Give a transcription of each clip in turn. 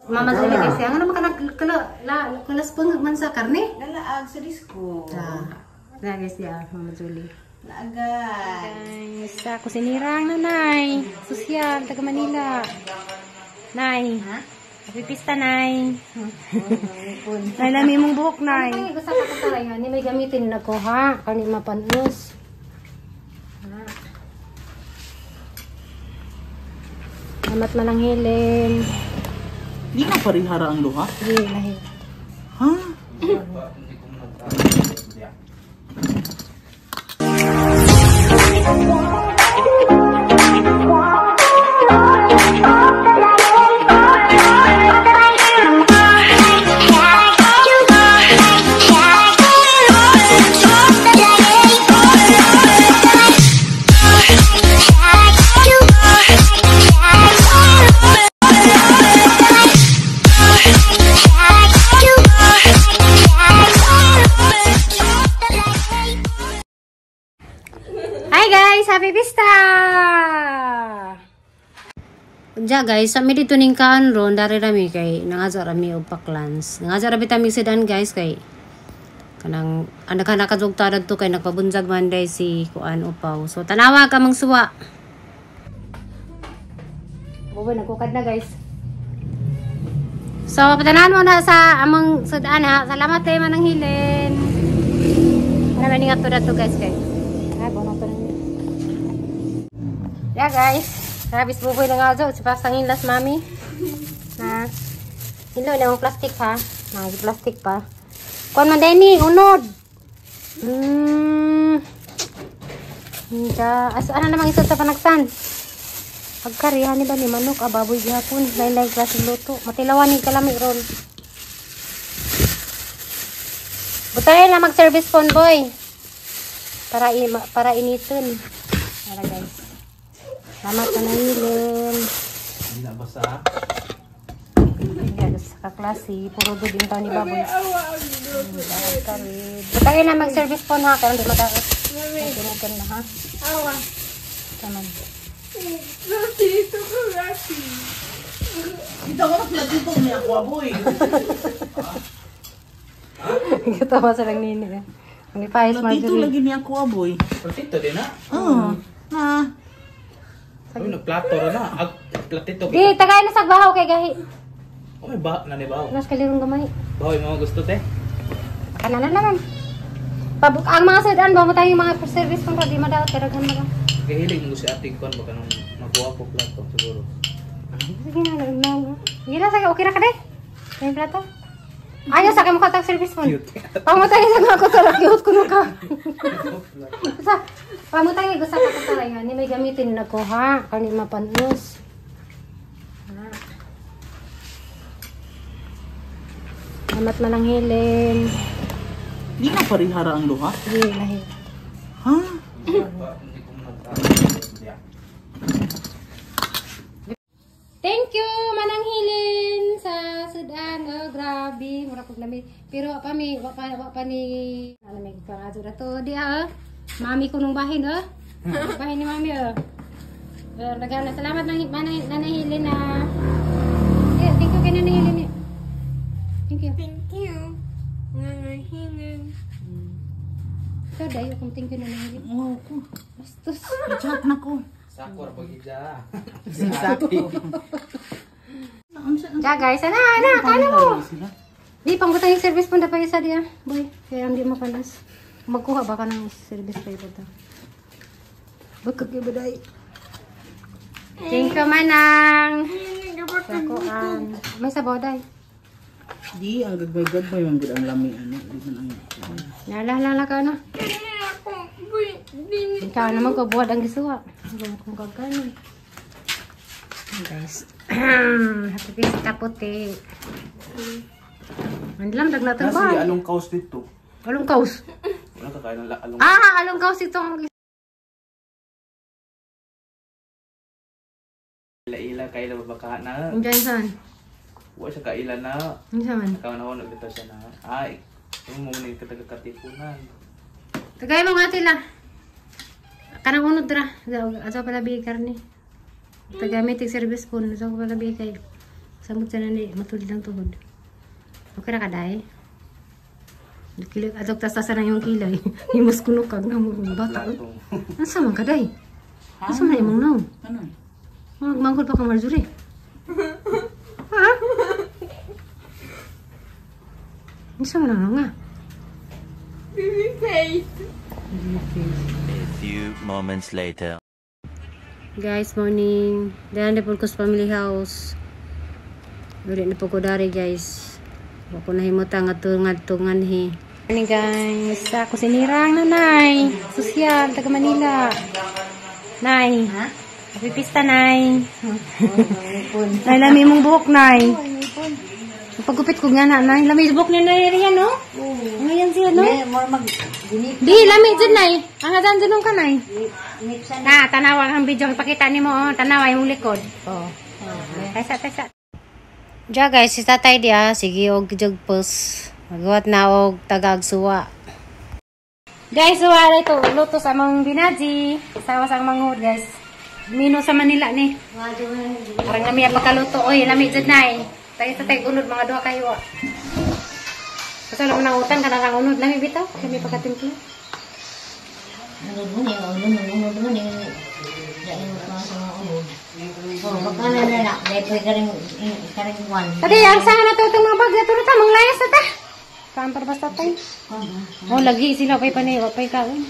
Mama Julie kasi ang ano man ka la kalas man sa karne. Nalaag sa disco. Ah. Na guys ya, Mama Julie. Laagay. Guys, sa kusinirang nanay. Sosyal, taga Manila. Nay. Happy pista, Nay. Nay, lami mong buhok, Nay. Ay, gusto ka ko ni may gamitin na ko, ha? Kani mapanos. Amat man ang hilin. Di na parihara ang luha? Di, lahi. Ha? Hi guys! Happy Pista! Unja guys, sa mi dito ning kaan ron, dari rami kay nangaza rami og paklans. Nangaza ra bitami sedan guys kay kanang anak-anak kadugta to kay nagpabunjag man day si kuan upaw. So tanawa ka mang suwa. Buboy nagkukad na guys. So patanan mo na sa among sudan ha. Salamat kay manang hilin. Para maningat to dato guys kay. Ay, bono to. Yeah guys, Travis buboy na nga dyan. Si Pasang inlas mami. Na. Hilo na yung plastic ha. Na, plastic pa. Kuan man din ni, unod. Hinda. As, ano namang isa sa panagsan? Pagkarihan ni ba ni manok, ababoy gihapon. Lain-lain klase luto. Matilawan ni kalami ron. Butayin na mag-service phone boy. Para initon. Para guys. Salamat na nahilin. Hindi na basa. Guys, kaklase. Puro good yung taon ni Baboy. Butayin na mag-service phone ha. Kaya hindi madaot. Tinugan na ha. Awa. Taman. Platito ko rati. Kita ko na platito ni ako aboy. Katawa sa lang nini. Ang ipahis Platito Marjorie. lagi ni ako aboy. Platito din na. Oo. Na. Uy, nagplato ra na. Ag platito. Di, tagay na sa bahaw kay gahi. Uy, ba na ni baho. Mas kalirong gamay. Baho yung mga gusto te. Kana na naman. Pabuk ang mga sudan ba mo tayo yung mga service kung di madaot kay daghan mga. Kahilig mo si ate kon baka nang makuha ko plato siguro. Sige na na na. Sige na sige okay ra ka day. May plato. Ayaw sa kay mukha tag service phone. Cute. Pamutay sa mga kutola cute kuno ka. Sa pamutay gusto ka kutola ni may gamitin na ko ha kani mapanos. Amat man ang hilin. Di na parihara ang luha? Di lahi. Ha? Thank you Manang Hilin sa sudan. Oh, grabe, mura kog lami. Pero pa mi wa pa ni ano may karazo na to di ah. Mami ko nung bahin oh. Bahin ni mami oh. Daghan na salamat nang manang Nanay Hilin na. Yeah, thank you kay Nanay Hilin. Thank you. Thank you. Nanay Hilin. Ikaw dayo kung thank you Nanay Hilin. Oo ko. Bastos. I-chat na ko. Sako ra pag-ija. Sako. Ja guys, ana ana kana mo. Di pangbutan yung service punda pa isa diya. Boy, kaya hindi mapanas. Magkuha ba ka ng service pa ito? Bagkag-ibaday. Thank you, Manang. Sakuan. May sabaw day. Di, ang gagmay-gagmay man gud ang lami ano. Di man ang Nalala ka na. Ikaw naman ko buhat ang gisuwa. Ang kung kagano. Guys. Happy Pista puti. Mandilam dag natin ba? Nasi along kaos dito. Along kaos. Wala ka kain ng along. Ah, along kaos ito ang Ila-ila kaila ba ka na? Diyan saan? Wa siya kaila na. Unsa man? Ikaw na ako nagbitaw siya na. Ay, mo ni kataga katipunan. Tagay mo nga tila. Kanang unod ra. Ato pala bi karne. Tagamit service phone. Ato pala bi kay. Samot sa nani, matulid ang tuhod. Okay ra ka, day? Adok tas-tasan ang iyong kilay. Himus kuno kag na mo bata. Asa man ka, day? Asa man imong naong? Ano? Magmanggol pa ka, Marjorie. Ha? Asa man ang nga? Baby face. A few moments later. Guys, morning. Dahan na po ko sa family house. Dili na po ko dari, guys. Wako na himutang at tungan he. Morning, guys. Ako si Nirang, nanay. Sosyal, taga Manila. Nay. Happy pista, nay. Nay, lami mong buhok, nay. Pagupit ko nga na, nay. Lami buhok niya, nay. Riyan, no? Ngayon siya, no? Di, lami dyan, nay. Ang adyan dyan ka, nay. Na, tanawa ang video. Ipakita ni mo, oh. Tanawa yung likod. Oh. Taysa, taysa. Diya, guys, si tatay diya. Sige, og jugpos. Magwat na og tagagsuwa. Guys, suwa na ito. Luto sa among binaji. Sawa sa manghod, guys. Mino sa Manila, ni. Parang nami ang pagkaluto. Oy, lami dyan, nay. Tayo sa tayo unod, mga duha kayo. Basta lang ng utang, kanang unod. Lami bitaw. Lami pagkatimpla. Tadi, ang saan na ito itong mga bag. Ito na ta, mga layas na ta. Saan para basta tayo? Oh, lagi sila. Pay panay, pay kaon.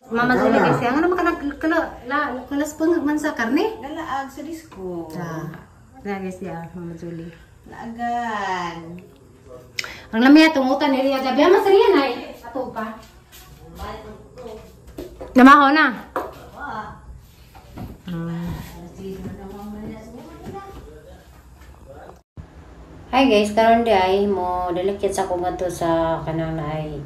Mama Zuli kasi, ang ano makalas man sa karne? Nalaag sa disco. Na guys, ya, Mama Zuli. Laagan. Ang lami atong utan ni Ria. Gabi mas Ria na eh. Ato pa. Namaho na. Hi guys, karon di ay mo dalikit sa ko ngadto sa kanang naay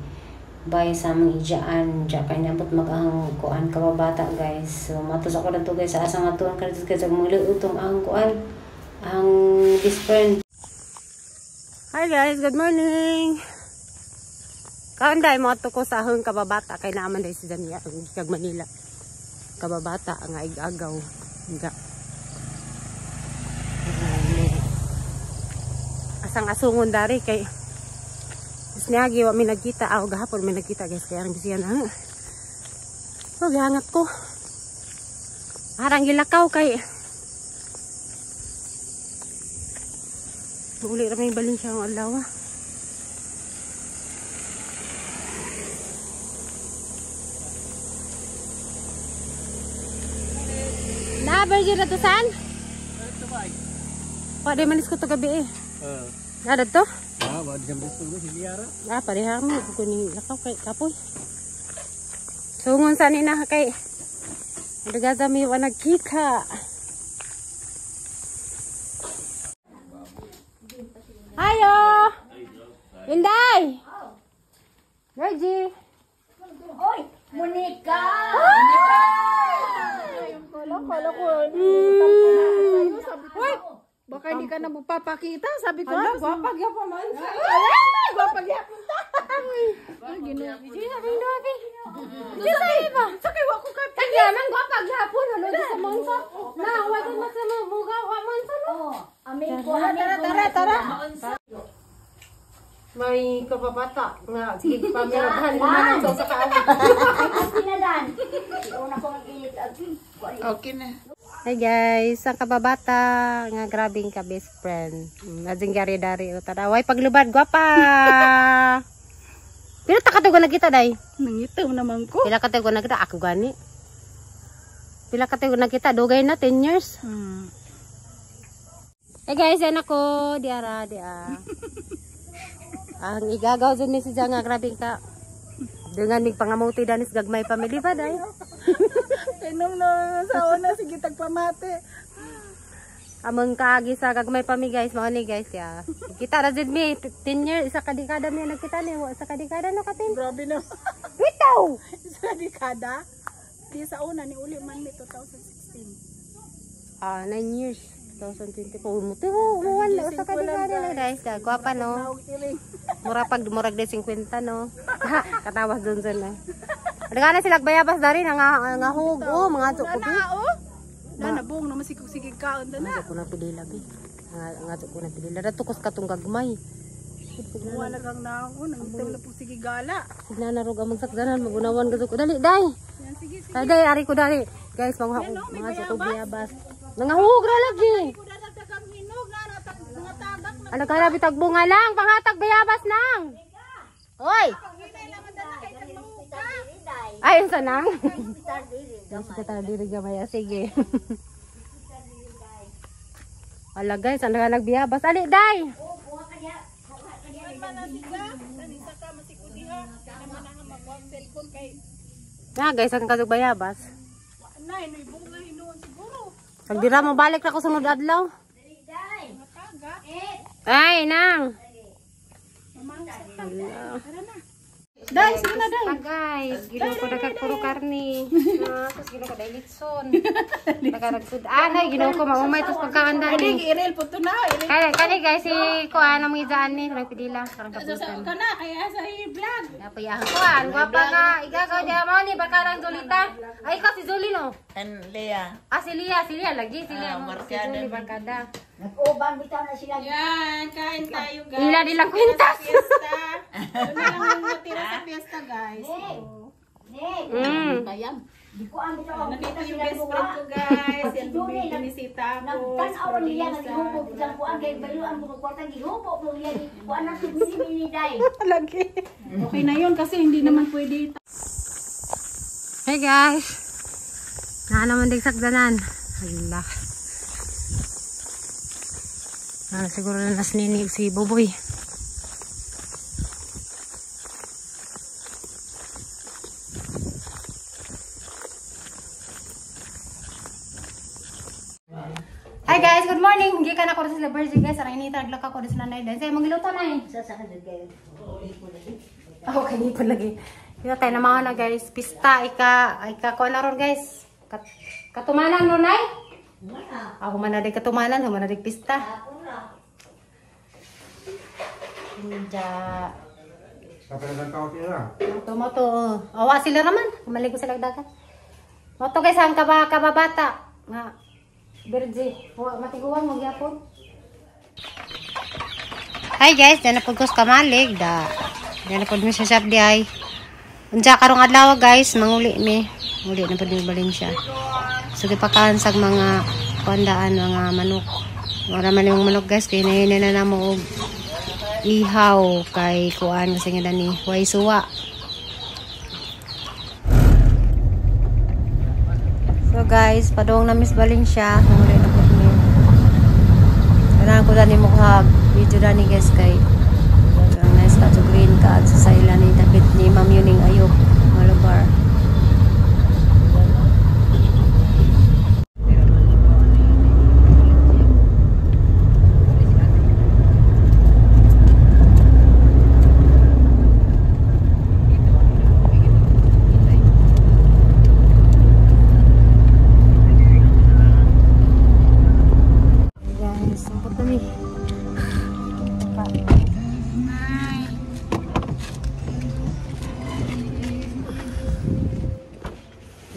bay sa among ijaan ja kay nabot mag-ahang kuan kababata guys. So matos ako dadto guys sa asang atuan kadto guys ang mga utong ahang kuan ang best friend. Hi guys, good morning. Karon dai mo ato ko sa ahang kababata kay naaman dai si Dania ang kag Manila. Kababata nga igagaw. Nga. Asang asungon dari kay niagi wa mi nagkita aw gahapon mi nagkita guys kay ang bisiyan ang. Oh, gihangat ko. Harang gilakaw kay uli ra may balin siya ang adlaw. Na berjud na to san? Pa di manis ko to gabi eh. Na dadto? Ah, wa di sa ko Ah, pareha mo ko ni lakaw kay kapoy. Sungon sa ni na kay Dagaza mi wa nagkita. Ayo. Inday. Reggie. Oy, Monica. Kala ko. Sabi ko, baka hindi ka na magpapakita. Sabi ko, Ala, gwapa gyapon man. Gwapa gyapon ta. Ay, ginoo. Sabi ndo abi. Di sabi ba? Sakay wa ko ka. Kaya man gwapa gyapon halo di sa monsa. Na wa di man sa muga wa monsa no. Amin ko, Tara, tara, tara. May kababata nga sige pa meron man sa kaawat. Sinadan. Una ko mag-ilit. Okay na. Hi guys, ang kababata nga grabing ka best friend. Adjing gari dari tadaway paglubad gwapa. Pero ta katugo nagkita day. Nangitaw naman ko. Pila katugo nagkita ako gani. Pila katugo nagkita dugay na 10 years. Hey guys, yan ako diara dia. Ang igagaw dyan ni si Janga grabing ka. Dengan mig pangamuti danis gagmay pamilya ba day. Inom na sa una sige tagpamate. Among kaagi sa gagmay pami guys, mao ni guys ya. Kita ra jud mi 10 years isa ka dekada mi nagkita ni, isa ka dekada no katin. Grabe na. Bitaw. Isa dekada. Di sa una ni uli man mi 2016. Ah, 9 years. 2024 muti mo wala usa ka dekada na guys. Da gwapa no. Mura pag murag de 50 no. Katawas dun sa na. Adga na sila bayabas dari nga nga hug oh mga Na ko. oh. Na nabong naman si Pagkaon na na. Nga ko na pidila bi. Nga ko na pidila. Dato kos katong gagmay. Wala kang na ako. Nangitaw na po sige gala. Signanarog ang magsakdanan magunawan gud ko. Dali day. Yan, sige, sige. Dai day ari ko dali. Guys, manguha ko mga sa bayabas. Nangahug ra lagi. Kudadagdagang hinog na mga tagak na. Ala kara bitag bunga lang, panghatag bayabas nang. Oy. Ay, unsa nang? Sige ta diri gamay. Sige. Ala guys, ang nagbiyabas. Ali day. Na guys, ang kasug bayabas. Nay, noy bunga hinuon siguro. Pag dira mo balik ra ko sunod adlaw. Ay, nang. Day, sige na day. Pa guys, ginoo ko nagkagpuro karni. Tapos ginoo ko dahil litson. Nagkaragsud. Ay, ginoo ko maumay tapos pagkaanda Ay, ni. irel po to na. Irel. Kani, kani guys, si kuan ang mga daan ni nagpidila karang kabutan. Ka na, kaya sa i-vlog. Napayahan kuan, gwapa nga. Igagaw di mo ni bakarang Zulita. Ay, ikaw si Zuli no. And Lea. Ah, si Lia, si Lia lagi, si Lia. Si Zuli barkada. Nag-uban bitaw na sila. Yan, kain tayo guys. Ila nilang kwintas. Fiesta. Ito na lang ang natira sa fiesta guys. Nick, Mm. di ko ang bitaw ang Nandito yung sila best duha. friend ko guys. Yan, binisita ako. Nagtan-aw niya nga gihubo bilang kuan kay bayo ang mga kwarta gihubo mo niya kuan na sugni ni day. Lagi. Okay na yun kasi hindi naman pwede. Hey guys. Naa naman dig sakdanan. Hala. Naa siguro na nas nini si Buboy. Hi guys, good morning. Hindi ka na ko sa Liberty guys. Arang inita naglaka ko sa nanay. Dahil sa imong giluto na eh. Sa sa kay Okay, hindi lagi. Dito tayo na mga na guys. Pista, ika, ika ko na ron guys. Katumanan ron ay? Ako man na katumanan, human na pista. Hindi. Moto, moto. Awa sila naman. Kumalik ko sila dagat. Moto guys, ang kababata. Nga, Berji. Matiguan mo gyapon. Hi guys, dyan na po ko sa kamalig. Da. Dyan na po mi sa shop di ay. Unsa karong adlaw guys, manguli mi. Muli na po mi Valencia. So gipakansag mga kuandaan mga manok. Wala man yung manok guys kay nahinay na namo og ihaw kay kuan kasi nga dani way suwa. So guys, padung na Miss Valencia, manguli na po mi. Kailangan ko dani mo video dani guys kay ang nice ka to green ka at sa ila ni tapit ni Ma'am Yuning Ayok Malabar. Guys, sampot na mi.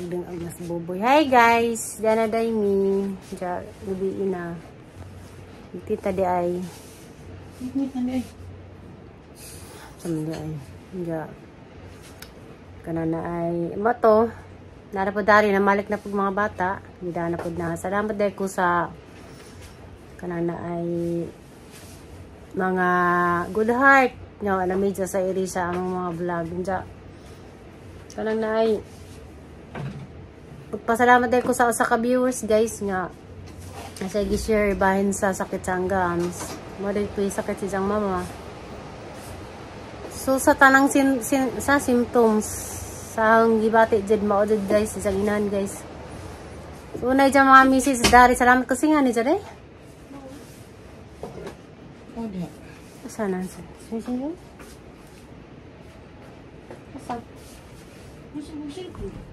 Hanggang agnas buboy. Hi guys! Diyan na day mi. Diyan, gabi na. Tita di ay. Sama di ay. Diyan. Kana na ay. Mato. Nara po dari na malik na po mga bata. Hindi na po na. Salamat dahil ko sa kana na ay mga good heart. No, alam mo sa iri sa among mga vlog. Diyan. Kana na ay pagpasalamat dahil ko sa usa ka viewers guys nga nasa gi-share bahin sa sakit sa gums. Mo dahil ko yung sakit si siyang mama. So sa tanang sa symptoms sa ang gibati jud mao jud guys sa inahan guys. So unay dyan mga misis dari salamat kasi nga ni jud eh. Asa na sa? Sino? Asa?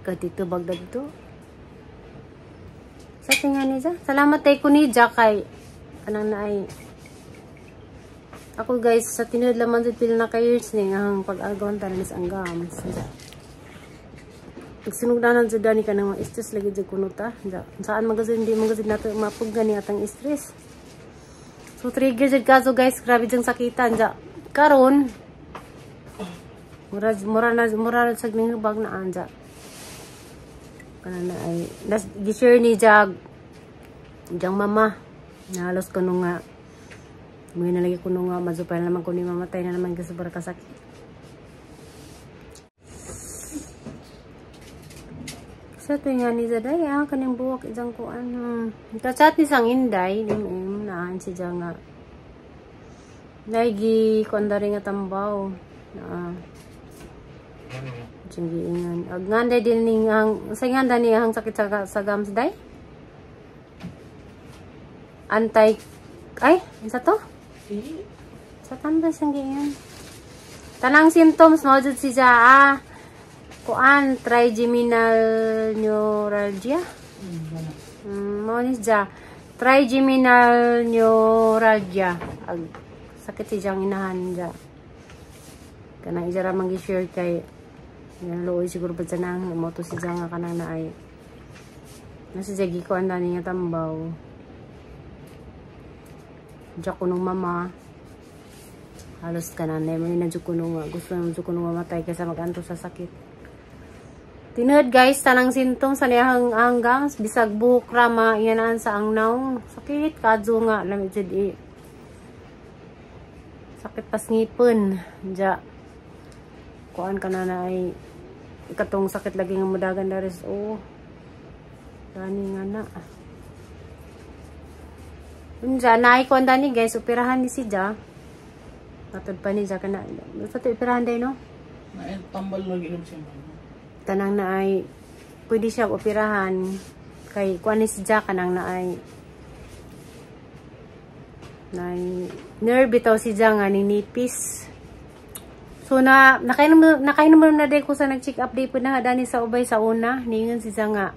Kadito bagdag to. Sa tinga ni Ja. Salamat tay ko ni Ja kay kanang naay. Ako guys sa tinuod laman jud pila na ka years ni ang pag-agawan tanan is ang gams. Nagsinugdanan jud dani kanang mga stress lagi jud kuno ta. Saan magazine di magazine nato mapug gani atang stress. So trigger jud kaso guys, grabe jang sakitan ja. Karon mura mura na mura na sa bag na anja. Kana na ay nas gi-share ni Jag jang mama. Nahalos kuno nga mga nalagi kuno nga mazupay na naman kuno mamatay na naman kasi sobra kasakit. Sa tinga ni Zaday, kaning buwak isang kuan. Kachat ni sang Inday, naan si nga. Naigi kuan dari nga tambaw. Na. Giingan. Ag nganday din ning ang sa nganda ni ang sakit sa gums day. Antay ay, unsa to? Sa tambay sang giingan. Tanang symptoms mo jud si ja. Kuan trigeminal neuralgia. Mo ni siya trigeminal neuralgia. Ag sakit si jang inahan ja. Kanang isa ra man gi-share kay luoy siguro pa dyan ang moto si jang nga kanang naay. Nasi jagi ko anda niya tambaw. Ja kunong mama. Halos kanan na mo na jud kuno nga gusto na jud kuno mamatay kaysa maganto sa sakit. Tinod guys, tanang symptoms sa niyang ang gums, bisag buhok rama iyanaan sa ang naong. Sakit kadyo nga lami jud i. Sakit pas ngipon. Ja. Kuan ka na na ay katong sakit lagi nga mudagan daris oh. Gani nga na. Unja naay kuan dani guys, operahan ni si Ja. Matod pa ni Ja kana. Basta to operahan day no. Naay tambal lagi inom siya. Kanang na ay pwede siya operahan kay kuan ni si Ja kanang na ay nerve bitaw si Ja nga ninipis. So na nakainom na day ko sa nag-check up day po na dani sa ubay sa una ningon si Ja nga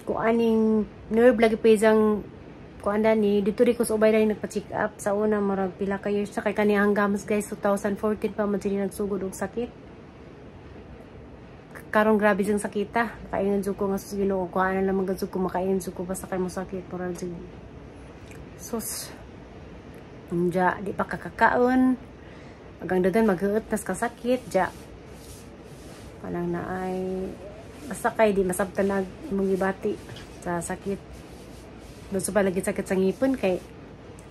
kuaning nerve lagi pa isang kuan dani dito ri ko sa ubay dani nagpa-check up sa una murag pila ka years sa kay kani ang gamos guys 2014 pa man sila nagsugod og sakit. Karon grabe siyang sakita. Kaingan jud ko nga sus Ginoo ko ana lamang gud ko makaingan jud ko basta kay mo sakit moral jud. Sus. Unja di pa kakakaon. Agang dagan maghuot tas kasakit ja. Kanang naay basta kay di masabtan na imong gibati sa sakit. Gusto pa lagi sakit sa ngipon kay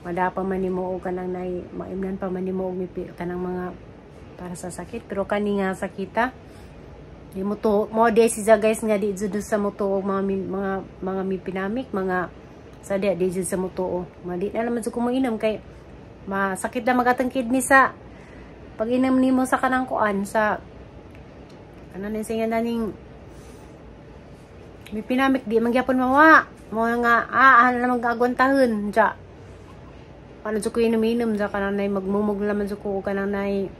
wala pa man nimo og kanang nay maimnan pa man nimo og mipi kanang mga para sa sakit pero kani nga sakita di mo to mo di si guys nga di jud sa mo to mga mipinamik mga sa di jud sa mo to mali na naman jud ko moinom kay masakit na magatang kidney sa pag inom nimo sa kanang kuan sa kanan ni singa naning mipinamik di man gyapon mawa mo nga ah na lang agwantahon ja paano jud ko inom-inom ja kanang nay magmumog naman jud ko kanang nay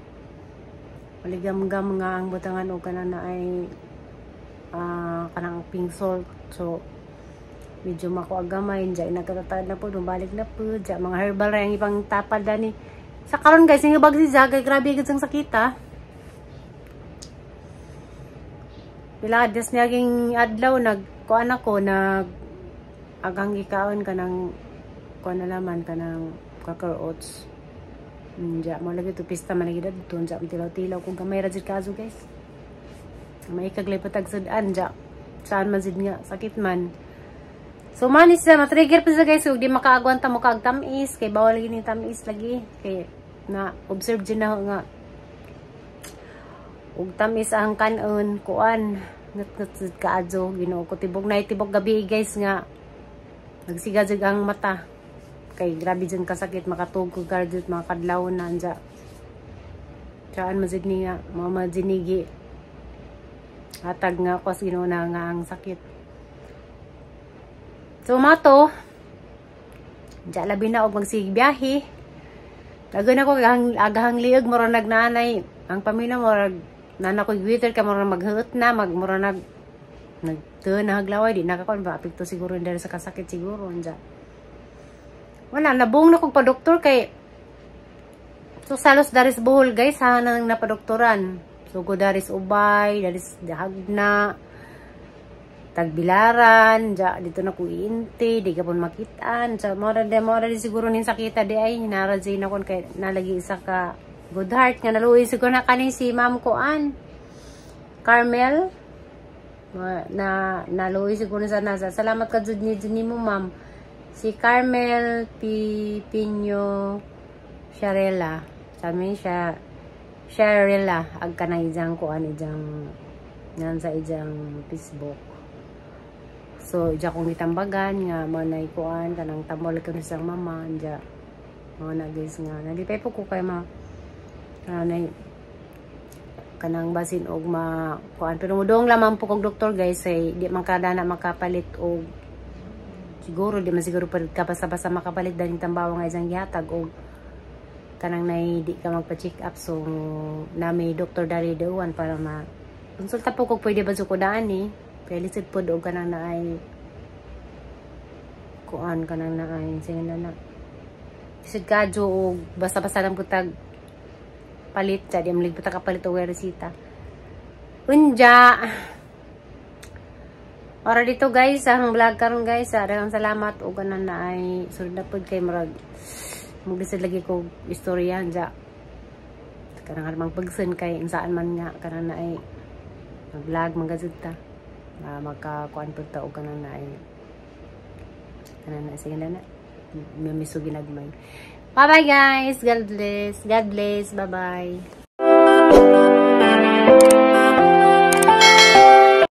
maligam-gam nga ang butangan o kanang na ay kanang pink salt. So medyo makuagamay diya nagkatatad na po balik na po diya mga herbal ra ang ibang tapad dani sa karon guys nga bag si Jaga grabe gid sang sakita pila des naging adlaw nagkuan ako nag agang gikaon kanang kuan na laman kanang Quaker Oats. Nja, mo lagi to pista man lagi dadto nja tilaw-tilaw kung gamay ra jud kaso guys. May kaglay patag sudan nja. Saan man jud nga sakit man. So man is ma-trigger pa sa guys ug di makaagwanta mo kaag tamis kay bawal lagi ning tamis lagi kay na observe jud na nga ug tamis ang kanon kuan ngat-ngat jud kaadyo Ginoo ko tibok na tibok gabi guys nga nagsiga jud ang mata. Kay grabe dyan kasakit makatug ko jud mga kadlaw na anja. Saan man jud niya mama jinigi hatag nga kwas Ginoo na nga ang sakit. So mato dya labi na og magsige biyahe. Dagon ako agahang liog mura nagnanay ang pamina murag nana ko gitter ka mura maghuot na mag mura nag nagtuon na haglaway di nakakon ba apekto siguro dahil sa kasakit siguro anja. Wala, nabung na kong pa-doktor kay so salos daris Bohol guys ha nang napadoktoran. Sugod daris Ubay, daris Dahagna, Tagbilaran, ja, dito na ko iinti, di ka pon makitaan. Sa mora de mora di siguro nin sakita di ay hinara na kon kay nalagi isa ka good heart nga naluoy siguro na kani si Ma'am Kuan. Carmel na naluoy siguro sa nasa. Salamat ka jud ni jud nimo, ma'am. Si Carmel P. Pino Sharela. Sabi siya Sharela ag kanang ijang kuan, ijang nan sa ijang Facebook. So, ija kong gitambagan nga mo na kuan kanang tambol ko ni sang mama anja. Mo na, guys, nga nalipay po ko kay ma kanay kanang basin og ma kuan, pero mudong lamang po kog doktor, guys, ay di man kada na makapalit og siguro di man siguro pa ka basta-basta makapalit daling tambawa nga isang gihatag og kanang nay di ka magpa-check up. So na may doktor dari dawan para ma konsulta po kung pwede ba sukudaan ni kay lisod pod og kanang naay kuan, kanang naay sige na na lisod kadyo og basta-basta lang putag palit sa di man ka kapalit og resita. Unja. Ora dito, guys, ang vlog karon, guys. Daghang salamat og kanang naay sulod na pod kay murag muglisod lagi ko istorya ja. Kanang alamang pagsen kay insaan man nga kanang naay mag-vlog magazud ta. Makakuan pud ta og kanang naay kanang na sige na na. Mamiso ginagmay. Bye bye, guys. God bless. God bless. Bye bye.